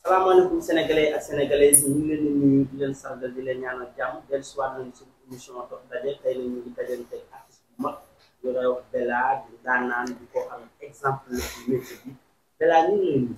salaamaaleykum sénégalais ak sénégalaises ñu ngi leen di nuyu di leen sargal di leen ñaanal jàmm dellusiwaat nañu ci émission Dox Daje tey la ñu ngi dajante artiste bu mag ñu koy wax Bella di daanaan di ko am exemple la ci métier bi Bella ñu ngi lay nuyu.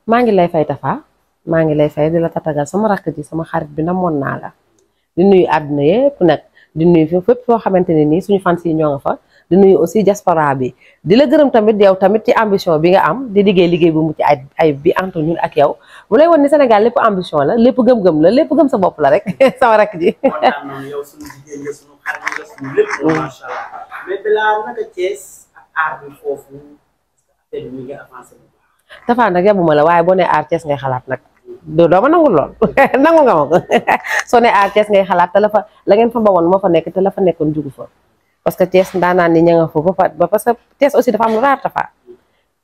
maa ngi lay fay Tafa maa ngi lay fay di la tatagal sama rakk ji sama xarit bi namoon naa la di nuyu àdduna yépp nag di nuyu fépp foo xamante ne nii suñu fans yi ñoo nga fa di nuyu aussi diaspora bi di la gërëm tamit yow tamit ci ambition bi nga am di liggéey bu mucc ay bi entre ñun ak yow mu lay won ni Sénégal lépp ambition la lépp gëm-gëm la lépp gëm sa bopp la rek sama rakk ji. kontaan nañu yow suñu jigéen nga suñu xarit nga suñu lépp. macha allah mais Bella naka Thiès ak art bi foofu affaire bi mi ngi avancé bu baax. Tafa nag yabuma la waaye boo nee art Thiès ngay xalaat nag. doo ma nangul lool nangu nga ma ko soo ne Thiès ngay xalaat te la ngeen fa bawoon moo fa nekk te la fa nekkoon jugu fa parce que Thiès ndaanaan ni ña nga fa ba parce que Thiès aussi dafa am lu raar Tafa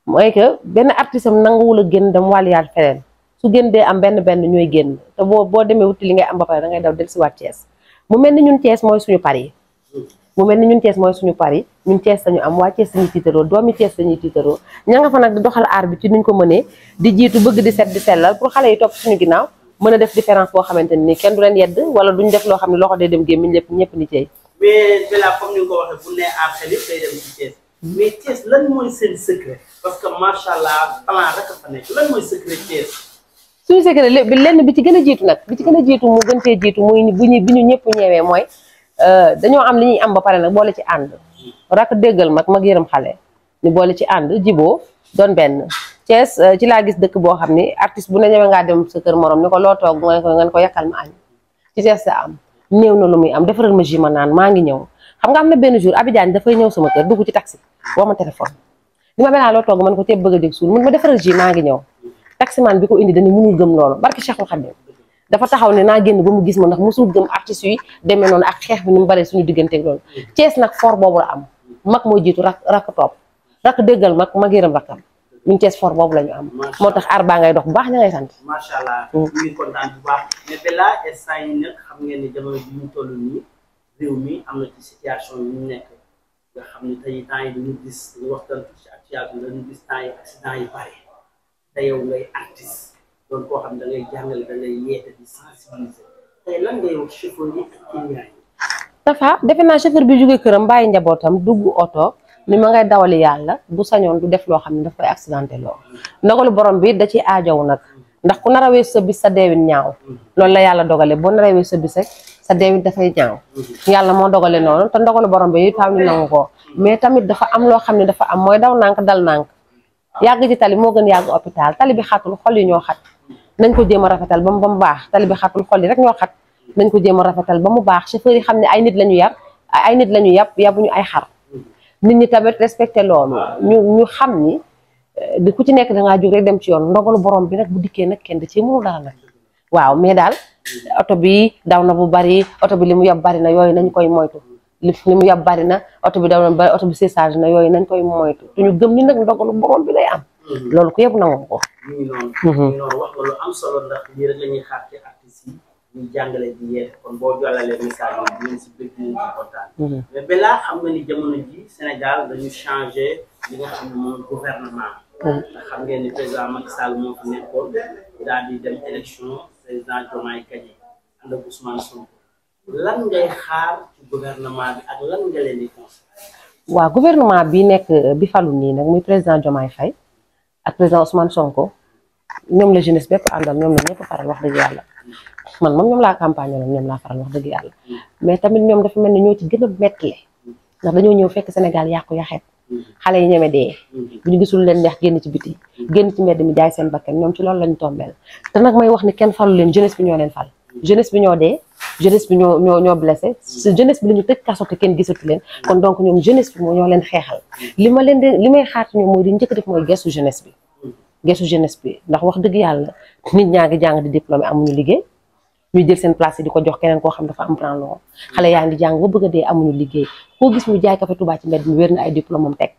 mooy que benn artiste am nanguwul a génn dem wàlliyaat feneen su génn dee am benn ñooy génn te boo demee wuti li ngay am ba pare da ngay daw dellusiwaat Thiès mu mel ni ñun Thiès mooy suñu pari ñun Thiès lañu am waa Thiès lañuy tiitaroo doomi Thiès lañuy tiitaroo ña nga fa nag di doxal aar bi ci nuñ ko mënee di jiitu bëgg di set di sellal pour xale yi topp suñu ginnaaw mën a def différence boo xamante ni kenn du leen yedd wala duñ def loo xam ne loxo day dem gémmiñ lépp ñëpp ni cey mais Bella comme ni nga ko waxee bu nee aar xel yëpp day dem ci Thiès mais Thiès lan mooy seen secret parce que macha allah talent rek a fa nekk lan mooy secret Thiès. suñu secret bi lenn bi ci gën a jiitu nag bi ci gën a jiitu mu gën cee jiitu muy bi ñu ñëpp ñeewee mooy dañoo am li ñuy am ba pare nag boole ci ànd rak déggal mag yërëm xale ñu boole ci ànd jiboo doon benn Thiès ci laa gis dëkk boo xam ni artiste bu ne ñëwee ngaa dem sa kër morom ni ko loo toog ngeen ko yakkal ma añ ci Thiès sa am néew na lu muy am defaral ma ji ma naan maa ngi ñëw xam nga am na benn jour Abidjan dafay ñëw sama kër dugg ci taxi woo ma téléphone ni ma Bella loo toog man ko teeb bëgg a dégg suul mun ma defaral ji maa ngi ñëw taximan bi ko indi dañu mënul gëm loolu barki Cheikhul Khadim dafa taxaw ne naa génn ba mu gis ma ndax musul gëm artistes yi demee noonu ak xeex bi ni mu baree suñu digganteeg loolu Thiès nag fort boobu la am mag moo jiitu rak topp rak déggal mag yërëm rakkam ñun Thiès fort boobu la ñu am moo tax aar baa ngay dox bu baax ña ngay sant macha allah ñu ngi kontaan bu baax mais Bella instant yi nag xam ngeen ni jamono ji ñu toll nii réew mi am na ci situation yi ñu nekk nga xam ne tey temps yi dañu gis dañu waxtaan ci actualité bi dañu gis temps yi accident yi bari te yow ngay artiste doon koo xam ne da ngay jàngale da ngay yeete di sensibiliser tey lan ngay wax chauffeur yi ak client yi. Tafa defe naa chauffeur bi jógee këram bàyyi njabootam dugg oto ni ma ngay dawali yàlla bu sañoon du def loo xam ne daf koy accidenté loo ndogalu borom bi da ci aajow nag ndax ku nar a weesu sa bis sa deewin ñaaw loolu la yàlla dogale boo nar a weesu sa bis rek sa deewin dafay ñaaw yàlla moo dogale noonu te ndogalu borom bi itam ñu nangu ko mais tamit dafa am loo xam ne dafa am mooy daw nànk dal nànk yàgg ci tali moo gën yàgg hôpital tali bi xatul xol yi ñoo xat nañ ko jéem a rafetal ba mu baax tali bi xatul xol yi rek ñoo xat nañ ko jéem a rafetal ba mu baax chauffeur yi xam ne ay nit la ñu yar ay nit la ñu yabuñu ay xar nit ñi tamit respecté loolu ñu xam ni di ku ci nekk dangaa jóg rek dem ci yoon ndogalu borom bi nag bu dikkee nag kenn da ci mënul dara nag waaw mais daal oto bi daw na bu bari oto bi li mu yab bari na yooyu nañ koy moytu li mu yab bari na oto bi daw na bari oto bi séchage na yooyu nañ koy moytu te ñu gëm ni nag ndogalu borom bi lay am loolu ku yëpp nangu ko ñu ngi noonu wax nga lu am solo ndax lii rek la ñuy xaar ci artistes yi ñu jàngale di yeete kon boo jàllalee message yi dinañ si bëgg ñu ci kontaan mais Bella xam nga ni jamono ji Sénégal dañu changé li nga xam ne moom gouvernement ndax xam ngeen ni président Macky Sall moo fi nekkoon daal di dem élection président Diomaye gagné ànd ak Ousmane Sonko lan ngay xaar ci gouvernement bi ak lan nga leen di conseillé. waaw gouvernement bi nekk bi falu nii nag muy président Diomaye Faye ak président Ousmane Sonko ñoom la jeunesse bépp àndal ñoom la ñëpp faral wax dëgg yàlla man moom ñoom laa campagne la ñoom laa faral wax dëgg yàlla mais tamit ñoom dafa mel ni ñoo ci gën a mettile ndax dañoo ñëw fekk Sénégal yàqu yaxeet xale yi ñeme dee bu ñu gisul leen neex génn ci biti génn ci mbedd mi jaay seen bakkan ñoom ci loolu lañu tombeel te nag may wax ni kenn falu leen jeunesse bi ñoo leen fal jeunesse bi ñoo dee jeunesse bi ñoo blessé jeunesse bi la ñu tëj kaso te kenn gisatu leen kon donc ñoom jeunesse bi moo ñoo leen xeexal li may xaar ci ñoom mooy di njëkk def mooy gestu jeunesse bi ndax wax dëgg yàlla nit ñaa ngi jàng di diplômé amuñu liggéey ñu jël seen place yi di ko jox keneen koo xam dafa am branlon xale yaa ngi jàng ba bëgg a dee amuñu liggéey koo gis mu jaay café Touba ci mbedd mi wér na ay diplôme am teg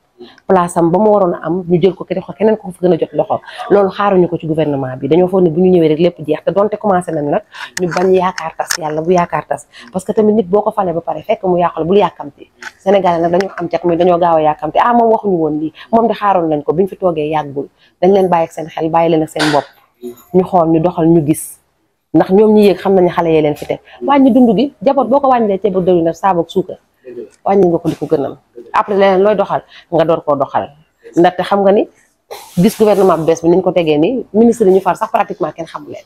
place am ba mu waroon a am ñu jël ko ki def ko keneen ko fa gën a jot loxo loolu xaaruñu ko ci gouvernement bi dañoo foog ne bu ñu ñëwee rek lépp jeex te donte commencé nañ nag ñu bañ yaakaar tas yàlla bu yaakaar tas parce que tamit nit boo ko falee ba pare fekk mu yàqal bul yàkkamti Sénégal nag dañoo am cat muy dañoo gaaw a yàkkamti moom waxuñu woon lii moom de xaaroon nañ ko biñ fi toogee yàggul dañ leen bàyyi ak seen xel bàyyi leen ak seen bopp ñu xool ñu doxal ñu gis ndax ñoom ñi yéeg xam nañu xale yee leen fi teg wàññi dund gi jaboot boo ko wàññilee ceeb ak dëwlin def saabu ak suukar wàññi nga ko li ko gënal après leneen looy doxal nga door koo doxal ndaxte xam nga ni gis gouvernement bu bees bi niñ ko tegee nii ministre yi ñu far sax pratiquement kenn xamu leen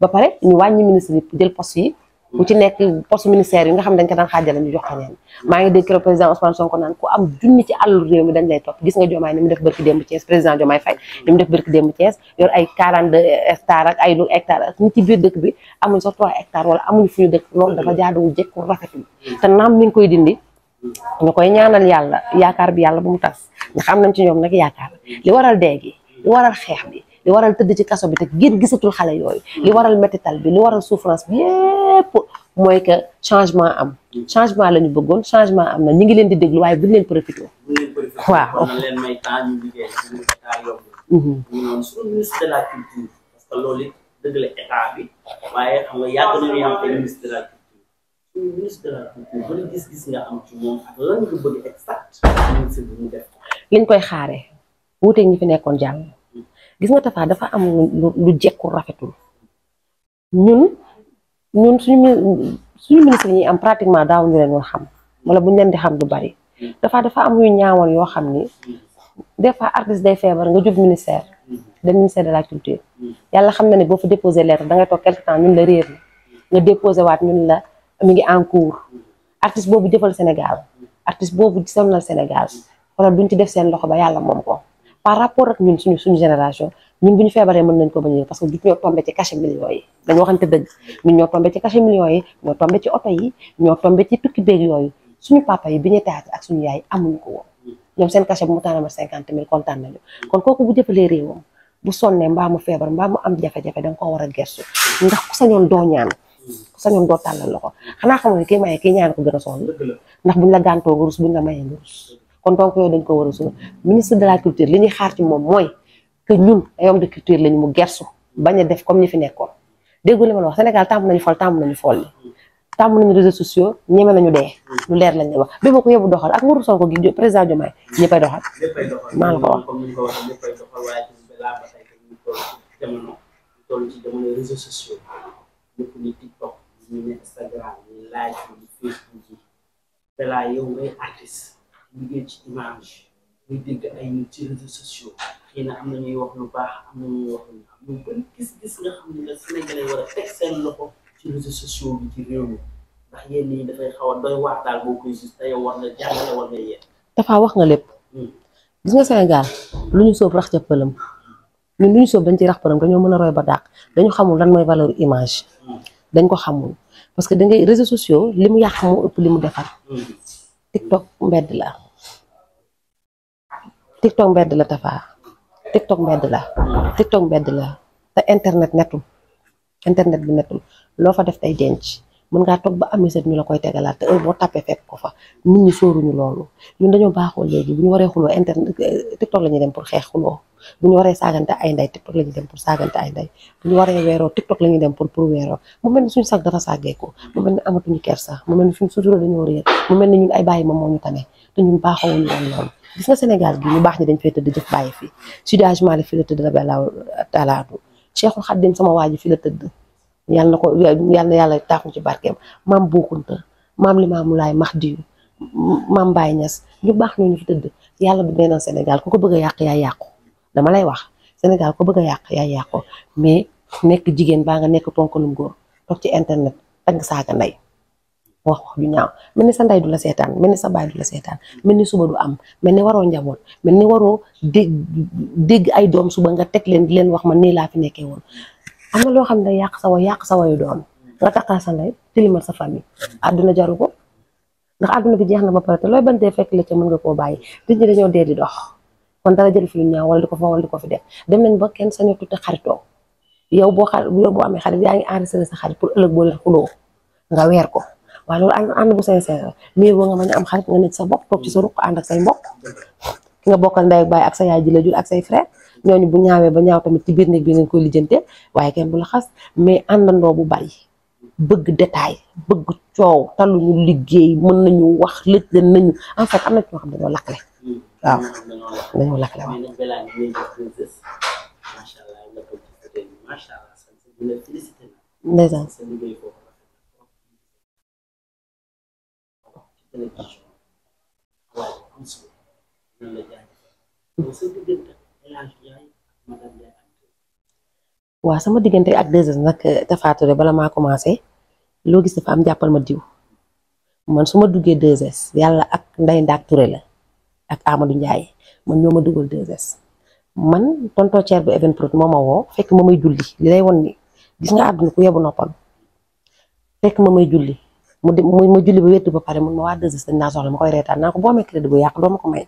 ba pare ñu wàññi ministre yi jël poste yi bu ci nekk poste ministère yi nga xam ne dañ ko daan xaajale ñu jox ko ñeen maa ngi dégg président Ousmane Sonko naan ku am junni ci àllu réew mi dañ lay topp gis nga Diomaye ni mu def barki démb Thiès président Diomaye Faye ni mu def barki démb Thiès yor ay 42 hectares ak ay lu hectares ak ñi ci biir dëkk bi amuñ sax 3 hectares wala amuñu fu ñu dëkk loolu dafa jaaduwul jekku rafetul te naam mi ngi koy dindi ñu koy ñaanal yàlla yaakaar bi yàlla bu mu tas ndax am nañ ci ñoom nag yaakaar li waral dee gi li waral xeex bi li waral tëdd ci kaso bi te gën gisatul xale yooyu li waral métital bi li waral souffrance bi yépp mooy que changement am changement la ñu bëggoon changement am na ñu ngi leen di déglu waaye buñ leen profité waaw leen may temps ñu liggéey suñu état yomb ñu noonu suñu ministre de la culture parce que loolu it dëgg la état bi waaye xam nga yàgg nañu am te ministre de la culture suñu ministre de la culture bala gis-gis nga am ci moom ak lan nga bëgg exact ministre bi mu def liñ koy xaaree wuuteeg ñi fi nekkoon jàng gis nga Tafa dafa am lu jekku rafetul ñun suñu ministre yi am pratiquement daaw ñu leen woon xam wala buñ leen di xam lu bari dafa am yu ñaawal yoo xam ni des fois artiste day feebar nga jóg ministère de la culture yàlla xam na ne boo fa déposé lettre da ngay toog quelque temps ñun la réer nga déposé waat ñun la mi ngi en cours artiste boobu jëfal Sénégal artiste boobu sonal Sénégal wala duñ ci def seen loxo ba yàlla moom ko par rapport ak ñun suñu génération ñun bu ñu feebaree mën nañ ko bañ parce que du ñoo tombé ci cachet millions yi dañu waxante dëgg ñun ñoo tombé ci cachet millions yi ñoo tombé ci oto yi ñoo tombé ci tukki béeg yooyu suñu papa yi bi ñu théâtre ak suñu yaay amuñu ko woon ñoom seen cachet bu mu taanama 50 000 kontaan nañu kon kooku bu jëfalee réewam bu sonnee mbaa mu feebar mbaa mu am jafe-jafe da nga koo war a gersu ndax ku sañoon doo ñaan ku sañoon doo tàllal loxo xanaa xamoon ne kii maye kii ñaan ko gën a sonn ndax buñ la gàntoo nga rus buñ la mayee nga rus kon donc yooyu dañ ko war a suul ministre de la culture li ñuy xaar ci moom mooy que ñun ay homme de culture lañu mu gersu bañ a def comme ñi fi nekkoon déggu li ma la wax Sénégal tàmm nañu fol li tàmm nañu réseaux sociaux ñeme nañu dee lu leer lañ la wax bi ma ko yóbbu doxal ak nguuru Sonko gi président Diomaye ñëppay doxal maa la ko wax comme ni nga ko waxee ñëppay doxal waaye balaa ba tey ñu toll ci jamono réseaux sociaux ñëpp ni TikTok ñu ne Instagram ñu live ñu Facebook yi balaa yow ngay artiste liggéey ci image ñu dégg ay nit ci réseaux sociaux xëy na am na ñuy wax lu baax am na ñuy wax lu am ñu bëri gis-gis nga xam ne la Sénégalais war a teg seen loxo ci réseaux sociaux bi ci réew mi ndax yenn yi dafay xaw a doy waar daal boo koy gis te yow war nga jàngale war nga yee dafa wax nga lépp gis nga Sénégal lu ñu sóob rax ca pëlam ñun lu ñu sóob dañ ci rax pëlam dañoo mën a roy ba dàq dañu xamul lan mooy valeur image dañ ko xamul parce que da ngay réseaux sociaux li mu yàq moo ëpp li mu defar TikTok mbedd la Tafa TikTok mbedd la te internet bi netul loo fa def tey denc mën ngaa toog ba ami set ñu la koy tegalaat te heure boo tàppee fekk ko fa nit ñi sóoruñu loolu ñun dañoo baaxoo léegi bu ñu waree xuloo internet TikTok la ñuy dem pour xeex xuloo bu ñu waree saagante ay ndey TikTok la ñuy dem pour saagante ay ndey bu ñu waree weeroo TikTok la ñuy dem pour weeroo mu mel ni suñu sag dafa sàggeeku mu mel ni amatuñu kersa mu mel ni suñu sutura dañoo réer mu mel ni ñun ay bàyyi ma moo ñu tane te ñun baaxoowuñu woon loolu gis nga Sénégal gi ñu baax ñi dañ fay tëdd jëf bàyyi fi Seydi Hadji Malick fi la tëdd Rabbil Talaatu Cheikhul Khadim sama waa ji fi la tëdd yàlla na yàlla taaxu ci barkeem maam Boukounta maam Limaamu Laay Mahdi maam Baye Niass ñu baax ñooñu fi tëdd yàlla du neenal Sénégal ku ko bëgg a yàq yaa yàqu dama lay wax Sénégal ko bëgg a yàq yaa yàqu mais nekk jigéen baa nga nekk ponkalum góor toog ci internet tagg saaga ndey wax ju ñaaw mel ni sa ndey du la seetaan mel ni sa baay du la seetaan mel ni suba du am mel ni waroo njaboot mel ni waroo dégg ay doom suba nga teg leen di leen wax man nii laa fi nekkee woon am na loo xam ne yàq sa wayu doon nga taxal sa ndey tilimal sa famille àdduna jaru ko ndax àdduna bi jeex na ba pare te looy bantee fekk la ca mën nga koo bàyyi nit ñi dañoo dee di dox kon dara jël fi lu ñaaw wala di ko fa wala di ko fi def dem nañ ba kenn sañu tuuti xaritoo yow boo amee xarit yaa ngi enregistré sa xarit pour ëllëg boo leen xuloo nga weer ko waaye loolu ànd bu sincère mais boo nga mën a am xarit nga nekk sa bopp toog ci sa ruq ànd ak say mbokk ki nga bokkal ndey ak baay ak sa yaay ji la jur ak say frère ñooñu bu ñaawee ba ñaaw tamit ci biir néeg bi ngeen koy lijjante waaye kenn bu la xas mais àndandoo bu bari bëgg détail bëgg coow taluñu liggéey mën nañu wax lëj leen nañu en fait am na ci ñoo xam dañoo lakkle waaw dañoo lakkle waaw ndeysaan sa liggéey foofu ci télévision waaye am solo nan la jaajëfal sa diggante El Hadj Ndiaye madame Ndiaye waaw sama diggante ak 2S nag Tapha Touré bala maa commencé loo gis dafa am jàppal ma diw man su ma duggee 2S yàlla ak Ndeye Ndack Touré la ak Amadou Ndiaye man ñoo ma dugal 2S man tonton Thier bu Evenprod moo ma woo fekk ma may julli li lay won ni gis nga àdduna ku yebu noppal fekk ma may julli ma julli ba wéttu ba pare mun ma waa 2S dañ naa soxla ma koy reetaan naa ko boo amee crédit bu yàq doo ma ko may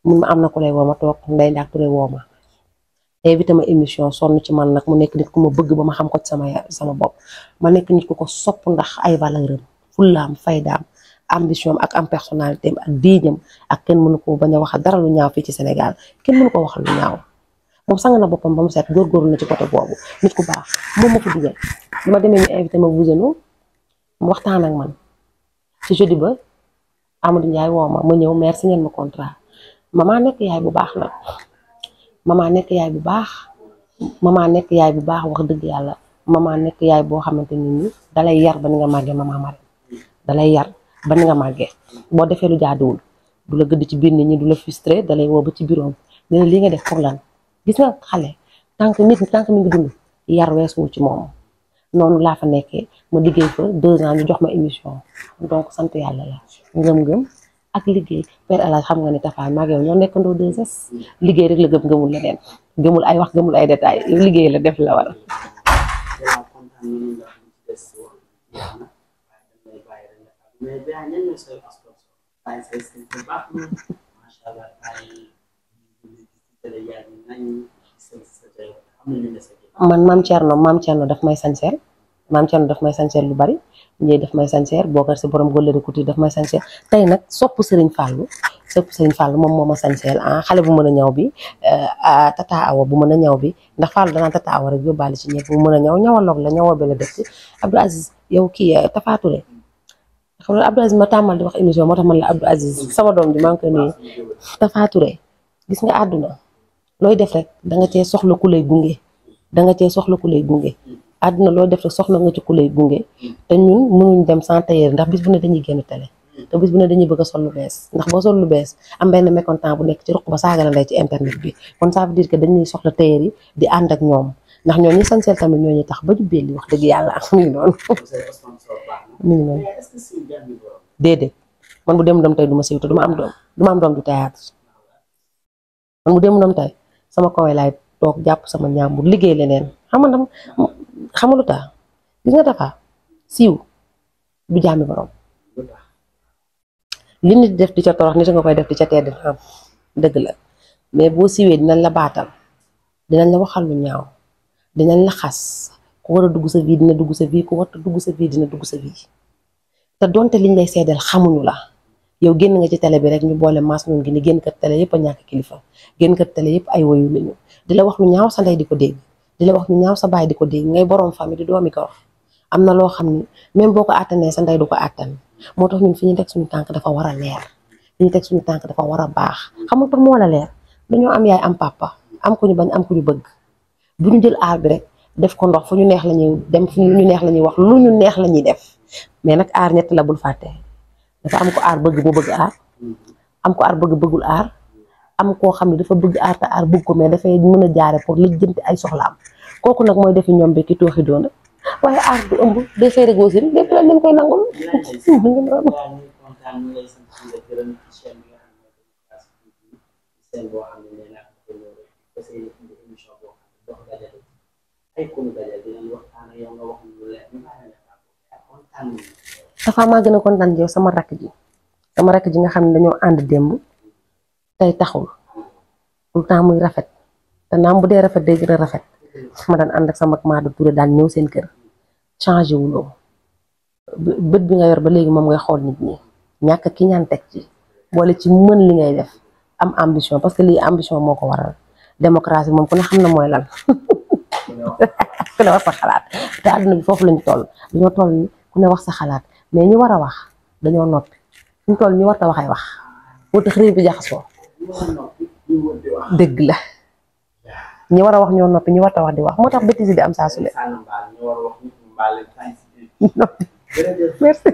mun ma am na ku lay woo ma toog Ndeye Ndack Touré woo ma invité ma émission sonn ci man nag mu nekk nit ku ma bëgg ba ma xam ko ci sama bopp ma nekk nit ku ko sopp ndax ay valeuram fullaam faydaam ambition ak am personnalité ak diiñam ak kenn mënu ko bañ a waxal dara lu ñaaw fii ci Sénégal kenn mënu ko waxal lu ñaaw moom sang na boppam ba mu set góorgóorlu na ci côté boobu nit ku baax moom ma ko dugal bi ma demee ñu invité ma Vousseno mu waxtaan ak man ci jeudi ba Amadou Ndiaye woo ma ñëw maire signé ma contrat maman nekk yaay bu baax la maman nekk yaay bu baax wax dëgg yàlla maman nekk yaay boo xamante ni dalay yar ba ni nga màggee maman Marème dalay yar ba ni nga màggee boo defee lu jaaduwul du la gëdd ci biir nit ñi du la frustré dalay woo ba ci bureau ne li nga def pour lan gis nga xale tant que mi ngi dund yar weesuwul ci moom noonu laa fa nekkee ma liggéey fa 2 ans ñu jox ma émission donc sant yàlla la ngëm-ngëm ak liggéey Père El Hadj xam nga ni Tapha maa ngi yow ñoo nekkandoo 2S liggéey rek la gëmul leneen gëmul ay wax gëmul ay détails liggéey la def la war mais bi ñan ñoo say sponsor ay say bu baax macha allah ay télé yaa ngi nañ am na ñu ne sa man maam Thierno daf may sañseel lu bari ñëy daf may sañseel Bokar si borom Golleri Kuti daf may sañseel tey nag sopp Serigne Fallou moom moo ma sañseel xale bu mën a ñaw bi tata awa bu mën a ñaw bi ndax Fallou danaa tata awa rek yóbbaale ci ñëpp bu mën a ñaw ñawaloog la ñawoo bi la def ci Abdou Aziz yow kii Tapha Touré xam nga Abdou Aziz ma tàmmal di wax émission moo tax man la Abdou Aziz sama doom ji maa ngi koy nuyu Tapha Touré gis nga àdduna looy def rek da nga cee soxla ku lay gunge àdduna looy def rek soxla nga ci ku lay gunge te ñun mënuñ dem sans tailleur ndax bis bu ne dañuy génn télé te bis bu ne dañuy bëgg a sol lu bees ndax boo sol lu bees am benn mécontent bu nekk ci ruq ba saaga la ndey ci internet bi kon ça veut dire que dañuy soxla tailleur yi di ànd ak ñoom ndax ñoo ñi sañseel tamit ñoo ñuy tax ba ñu belli wax dëgg yàlla mi ngi noonu déedéet man bu dem tey du ma siiw te du ma am doom du théâtre man bu dem tey sama kaw laay toog jàpp sama ñaambur liggéey leneen xam nga lu tax gis nga Tapha siiw du jaami borom li nit def di ca torox nit nga koy def di ca tedd xam dëgg la mais boo siiwee dinañ la baatal dinañ la waxal lu ñaaw dinañ la xas ku war a dugg sa vie dina dugg sa vie ku war a dugg sa vie dina dugg sa vie te donte liñ lay seedeel xamuñu la yow génn nga ci télé bi rek ñu boole maas ñoom gi ni génn kat télé yëpp a ñàkk kilifa génn kat télé yëpp ay woyu lañu di la wax lu ñaaw sa ndey di ko dégg di la wax lu ñaaw sa baay di ko dégg ngay borom famille di doomi ko am na loo xam ni même boo ko àttanee sa ndey du ko àttan moo tax ñun fi ñu teg suñu tànk dafa war a leer fi ñu teg suñu tànk dafa war a baax xamul tax moo la leer dañoo am yaay am papa am ku ñu bañ am ku ñu bëgg bu ñu jël aar bi rek def ko ndox fu ñu neex la ñuy dem fu ñu neex la ñuy wax lu ñu neex la ñuy def mais nag aar ñett la bul fàtte dafa am ko aar bëgg mu bëgg aar am ko aar bëggul aar am koo xam ne dafa bëgg aar te aar bëgg ko mais dafay mën a jaare pour lijjanti ay soxlaam kooku nag mooy defi ñoom bi ki tooxi doona waaye aar du ëmb day fay rek aussi lépp lañ leen koy nangul Tapha maa gën a kontaan yow sama rakk ji nga xam ne dañoo ànd démb tey taxul tout le temps muy rafet te naam bu dee rafet day gën a rafet ma daan ànd ak sama Maada Touré daan ñëw seen kër changé wuloo bët bi nga yor ba léegi moom ngay xool nit ñi ñàkk ki ñaan teg ci boole ci mën li ngay def am ambition parce que lii ambition moo ko waral démocratie moom ku ne xam na mooy lan ku ne wax sa xalaat te àdduna bi foofu lañu toll dañoo toll ni ku ne wax sa xalaat mais ñi war a wax dañoo noppi ñu toll ñi war ta wax ay wax moo tax réew bi jaxasoo dëgg la ñi war a wax ñoo noppi ñi war ta wax di wax moo tax bêtise di am saa su ne mbaa leen temps si non jërëjëf merci